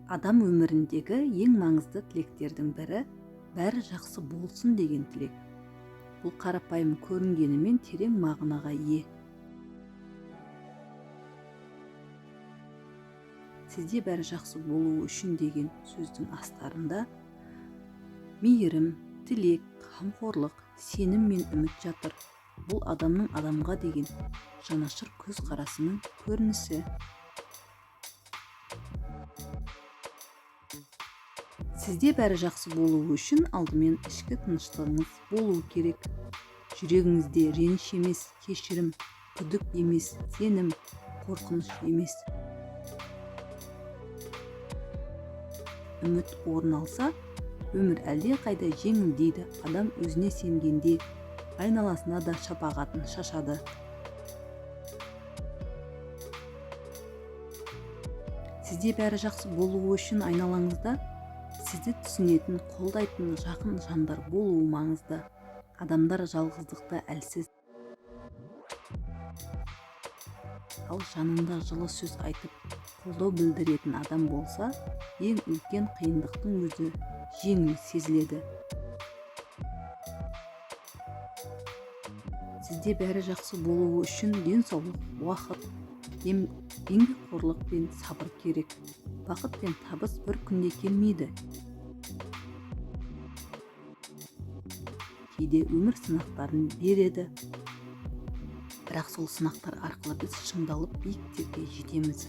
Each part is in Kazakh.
Адам өміріндегі ең маңызды тілектердің бірі бәрі жақсы болсын деген тілек. Бұл қарапайым көрінгенімен терең мағынаға ие. Сізде бәрі жақсы болуы үшін деген сөздің астарында мейірім, тілек, қамқорлық, сенім мен үміт жатыр. Бұл адамның адамға деген жанашыр көзқарасының көрінісі. Сізде бәрі жақсы болуы үшін алдымен ішкі тыныштығыңыз болуы керек. Жүрегіңізде реніш емес, кешірім, күдік емес, сенім, қорқыныш емес. Үміт орын алса, өмір әлдеқайда жеңілдейді. Адам өзіне сенгенде айналасына да шапағатын шашады. Сізде бәрі жақсы болуы үшін айналаңызда сізді түсінетін, қолдайтын жақын жандар болуы маңызды. Адамдар жалғыздықта әлсіз. Ал жанында жылы сөз айтып, қолдау білдіретін адам болса, ең үлкен қиындықтың өзі жеңіл сезіледі. Сізде бәрі жақсы болуы үшін денсаулық, уақыт, еңбекқорлық пен сабыр керек. Бақыт пен табыс бір күнде келмейді. Кейде өмір сынақтарын береді. Бірақ сол сынақтар арқылы біз шыңдалып биіктерге жетеміз.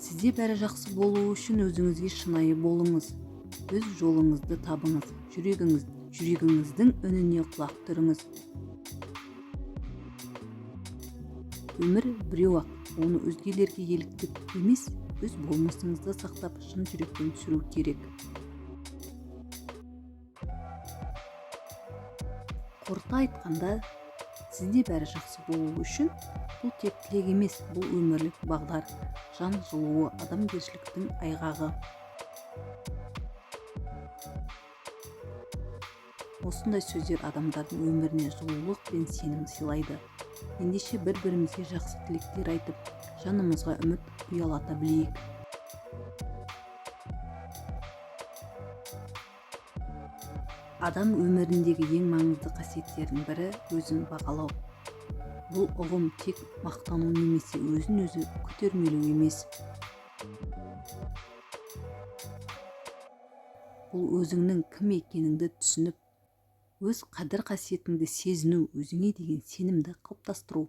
Сізде бәрі жақсы болуы үшін өзіңізге шынайы болыңыз. Өз жолыңызды табыңыз, жүрегіңіздің үніне құлақ түріңіз. Өмір біреу-ақ, оны өзгелерге еліктеп емес, өз болмысыңызды сақтап, шын жүректен сүру керек. Қорыта айтқанда, сізде бәрі жақсы болуы үшін бұл тек тілек емес, бұл өмірлік бағдар, жан жылуы, адамгершіліктің айғағы. Осындай сөздер адамдардың өміріне жылулық пен сенім сыйлайды. Ендеше бір-бірімізге жақсы тілектер айтып, жанымызға үміт ұялата білейік. Адам өміріндегі ең маңызды қасиеттердің бірі өзін бағалау. Бұл ұғым тек мақтану немесе өзін-өзі көтермелеу емес. Бұл өзіңнің кім екеніңді түсініп, өз қадір-қасиетіңді сезіну, өзіңе деген сенімді қалыптастыру.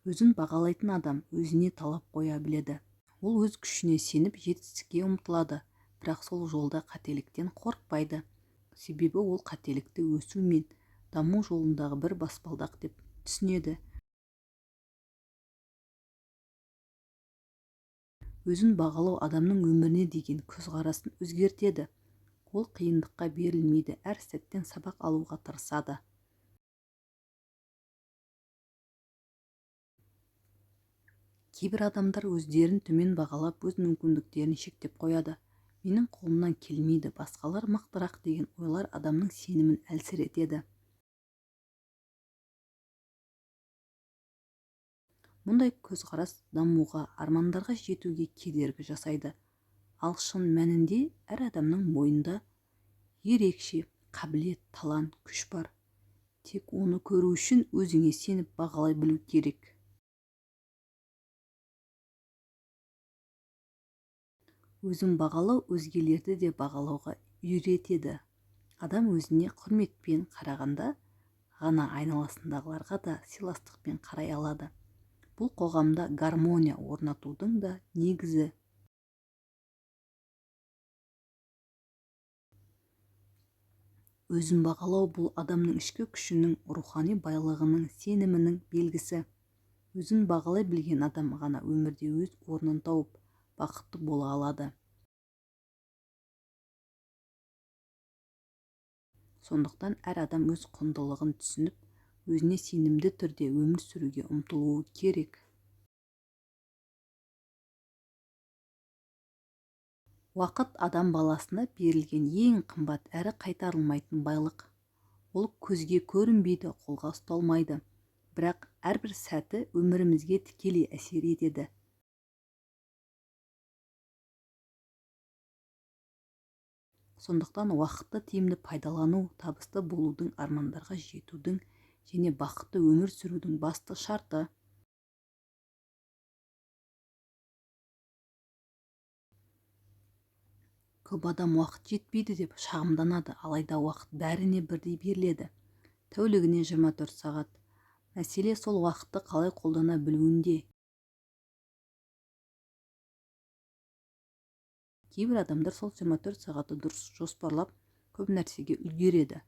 Өзін бағалайтын адам өзіне талап қоя біледі. Ол өз күшіне сеніп, жетістікке ұмтылады, бірақ сол жолда қателіктен қорықпайды. Себебі ол қателікті өсу мен даму жолындағы бір баспалдақ деп түсінеді. Өзін бағалау адамның өміріне деген көзқарасын өзгертеді. Ол қиындыққа берілмейді, әр сәттен сабақ алуға тырысады. Кейбір адамдар өздерін төмен бағалап, өз мүмкіндіктерін шектеп қояды. Менің қолымнан келмейді, басқалар мықтырақ деген ойлар адамның сенімін әлсіретеді. Мұндай көзқарас дамуға, армандарға жетуге кедергі жасайды. Ал шын мәнінде әр адамның бойында ерекше қабілет, талант, күш бар. Тек оны көру үшін өзіңе сеніп бағалай білу керек. Өзін бағалау өзгелерді де бағалауға үйретеді. Адам өзіне құрметпен қарағанда ғана айналасындағыларға да сыйластықпен қарай алады. Бұл қоғамда гармония орнатудың да негізі. Өзін бағалау бұл адамның ішкі күшінің, рухани байлығының, сенімінің белгісі. Өзін бағалай білген адам ғана өмірде өз орнын тауып, бақытты бола алады. Сондықтан әр адам өз құндылығын түсініп, өзіне сенімді түрде өмір сүруге ұмтылуы керек. Уақыт адам баласына берілген ең қымбат әрі қайтарылмайтын байлық. Ол көзге көрінбейді, қолға ұсталмайды. Бірақ әрбір сәті өмірімізге тікелей әсер етеді. Сондықтан уақытты тиімді пайдалану табысты болудың, армандарға жетудің және бақытты өмір сүрудің басты шарты. Көп адам уақыт жетпейді деп шағымданады, алайда уақыт бәріне бірдей беріледі. Тәулігіне 24 сағат. Мәселе сол уақытты қалай қолдана білуінде. Кейбір адамдар сол 24 сағатты дұрыс жоспарлап, көп нәрсеге үлгереді,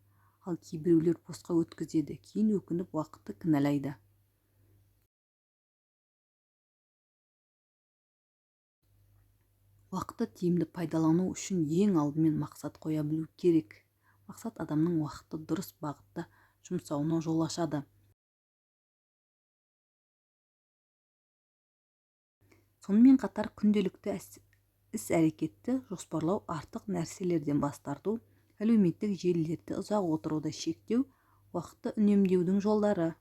ал кейбіреулер босқа өткізеді, кейін өкініп уақытты кінәлайды. Уақытты тиімді пайдалану үшін ең алдымен мақсат қоя білу керек. Мақсат адамның уақытты дұрыс бағытта жұмсауына жол ашады. Сонымен қатар күнделікті іс-әрекетті жоспарлау, артық нәрселерден бас тарту, әлеуметтік желілерде ұзақ отыруды шектеу, уақытты үнемдеудің жолдары.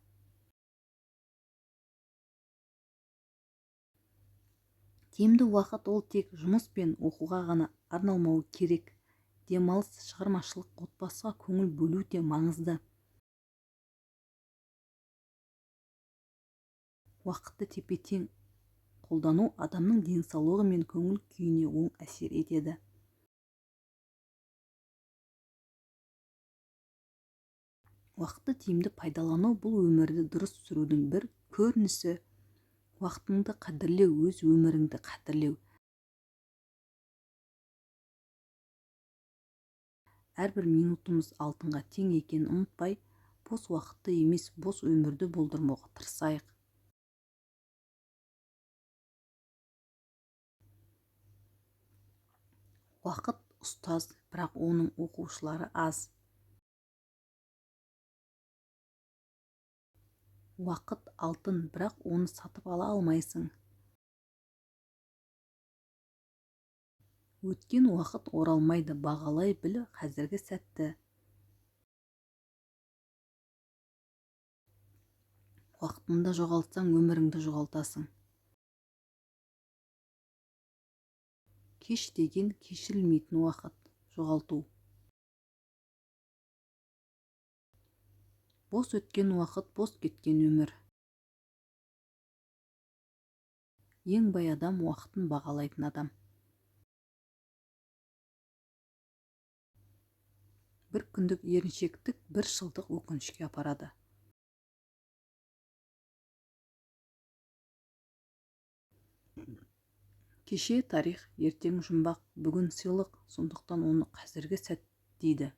Тиімді уақыт ол тек жұмыс пен оқуға ғана арналмауы керек. Демалыс, шығармашылық, отбасыға көңіл бөлу де маңызды. Уақытты тепе-тең қолдану адамның денсаулығы мен көңіл күйіне оң әсер етеді. Уақытты тиімді пайдалану бұл өмірді дұрыс сүрудің бір көрінісі. Уақытыңды қадірлеу, өз өміріңді қадірлеу. Әрбір минутымыз алтынға тең екенін ұмытпай, бос уақытты емес, бос өмірді болдырмауға тырысайық. Уақыт ұстаз, бірақ оның оқушылары аз. Уақыт алтын, бірақ оны сатып ала алмайсың. Өткен уақыт оралмайды, бағалай біл қазіргі сәтті. Уақытыңды жоғалтсаң, өміріңді жоғалтасың. Кеш деген кешірілмейтін уақыт, жоғалту. Бос өткен уақыт, бос кеткен өмір. Ең бай адам уақытын бағалайтын адам. Бір күндік еріншектік бір жылдық өкінішке апарады. Кеше тарих, ертең жұмбақ, бүгін сыйлық, сондықтан оны қазіргі сәт дейді.